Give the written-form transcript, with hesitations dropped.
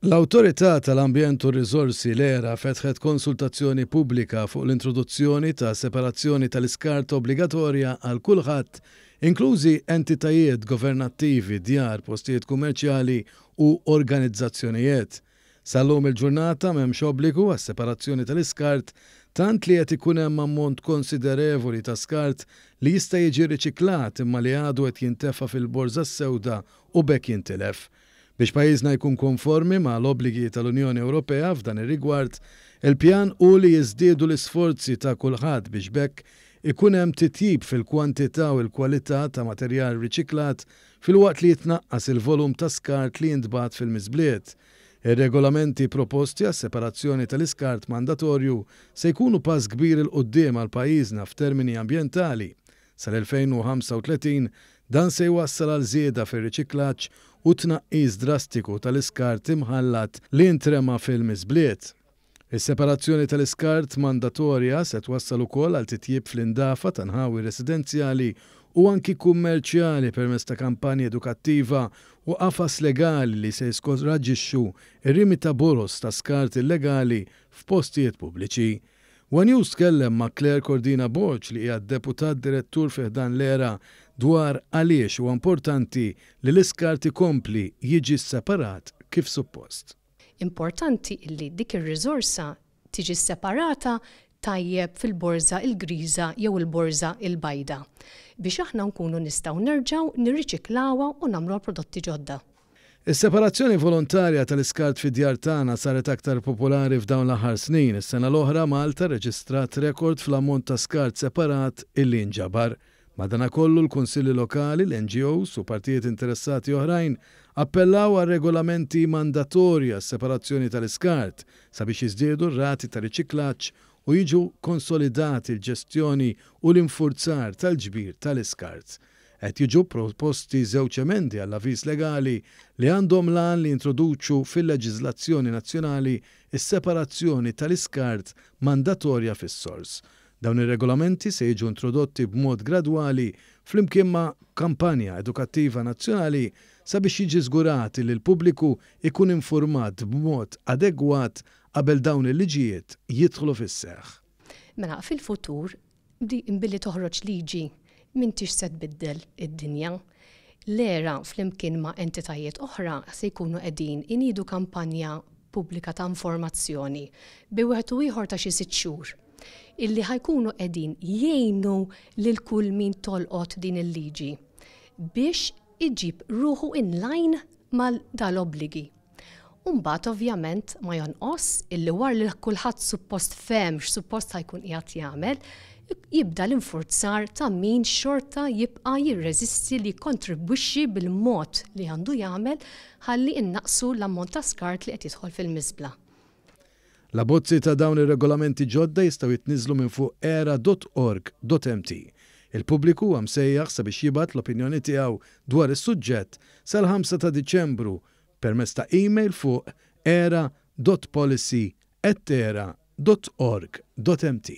L-Awtorità tal-Ambjent u r-Riżorsi, l-ERA, fetħet konsultazzjoni pubblika fuq l-introduzzjoni ta' separazzjoni tal-iskart obbligatorja għal kulħadd, inklużi entitajiet governattivi, djar, postijiet kummerċjali u organizzazzjonijiet. Sal-lum il-ġurnata m'hemmx obbligu għas-separazzjoni tal-iskart tant li qed ikun hemm ammont konsiderevoli ta' skart li jista' jiġi riċiklat imma li għadu qed jintefa' fil-borża s-sewda u b'hekk jintilef. Biex pajjiżna jkun konformi ma' l-obbligi tal-Unjoni Ewropea f'dan ir-rigward, il-pjan hu li jiżdiedu l-isforzi ta' kulħadd biex b'hekk ikun hemm titjib fil-kwantità u l-kwalità ta' materjal riċiklat filwaqt li jitnaqqas il-volum ta' skart li jintbagħat fil-miżbliet. Ir-regolamenti proposti għas-separazzjoni tal-iskart mandatorju se jkunu pass kbir 'il quddiem għal pajjiżna f'termini ambjentali. Sal-2035, dan se jwassal għal żieda fir-riċiklaġġ u tnaqqis drastiku tal-iskart imħallat li jintrema fil-miżbliet. Is-separazzjoni tal-iskart mandatorja se twassal ukoll għal titjib fl-indafa ta' nħawi residenzjali u anki kummerċjali permezz ta' kampanja edukattiva u qafas legali li se jiskoraġġixxu r-rimi ta' boroż ta' skart illegali f'postijiet pubbliċi. One News tkellem ma' Claire Cordina Borg li hija d-Deputat Direttur fi ħdan l-ERA dwar għaliex huwa importanti li l-iskart ikompli jiġi sseparat kif suppost. Importanti illi dik ir-riżorsa tiġi sseparata tajjeb fil-borża l-griża jew il-borża l-bajda biex aħna nkunu nistgħu nerġgħu nirriċiklawha u nagħmluha prodotti ġodda. Is-separazzjoni volontarja tal-iskart fid-djar tagħna saret aktar popolari f'dawn l-aħħar snin. Is-sena l-oħra Malta rreġistrat rekord fl-ammont ta' skart separat illi nġabar. Madanakollu l-Kunsilli Lokali, l-NGOs u partijiet interessati oħrajn appellaw għal regolamenti mandatorji għas-separazzjoni tal-iskart sabiex jiżdiedu r-rati ta' riċiklaġġ u jiġu konsolidati l-ġestjoni u l-infurzar tal-ġbir tal-iskart. Qed jiġu proposti żewġ emendi għall-Avviż Legali li għandhom l-għan li jintroduċu fil-leġiżlazzjoni nazzjonali s-separazzjoni tal-iskart mandatorja fis-sors. Dawn ir-regolamenti se jiġu introdotti b'mod gradwali flimkien ma' kampanja edukattiva nazzjonali sabiex jiġi żgurat li l-pubbliku jkun infurmat b'mod adegwat qabel dawn il-liġijiet jidħlu fis-seħħ. Mela, fil-futur, Billi toħroġ liġi m'intix se tbiddel id-dinja. L-ERA flimkien ma' entitajiet oħra se jkunu qegħdin iniedu kampanja pubblika ta' informazzjoni bejn wieħed u ieħor ta' xi sitt xhur illi ħa jkunu qegħdin jgħinu lil kull min tolqot din il-liġi biex iġib ruħu in line ma' dal-obbligi. U mbagħad ovvjament ma jonqos illi wara li kulħadd suppost fehem x'suppost ħa jkun qiegħed jagħmel, jibda l-infurzar ta' min xorta jibqa' jirreżisti li jikkontribwixxi bil-mod li għandu jagħmel ħalli innaqqsu l-ammont ta' skart li qed jidħol fil-miżbla. L-abbozzi ta' dawn ir-regolamenti ġodda jistgħu jitniżżlu minn fuq era.org.mt. Il-pubbliku huwa msejjaħ sabiex jibgħat l-opinjoni tiegħu dwar is-suġġett sal-5 ta' Diċembru permezz ta' email fuq era.policy@era.org.mt.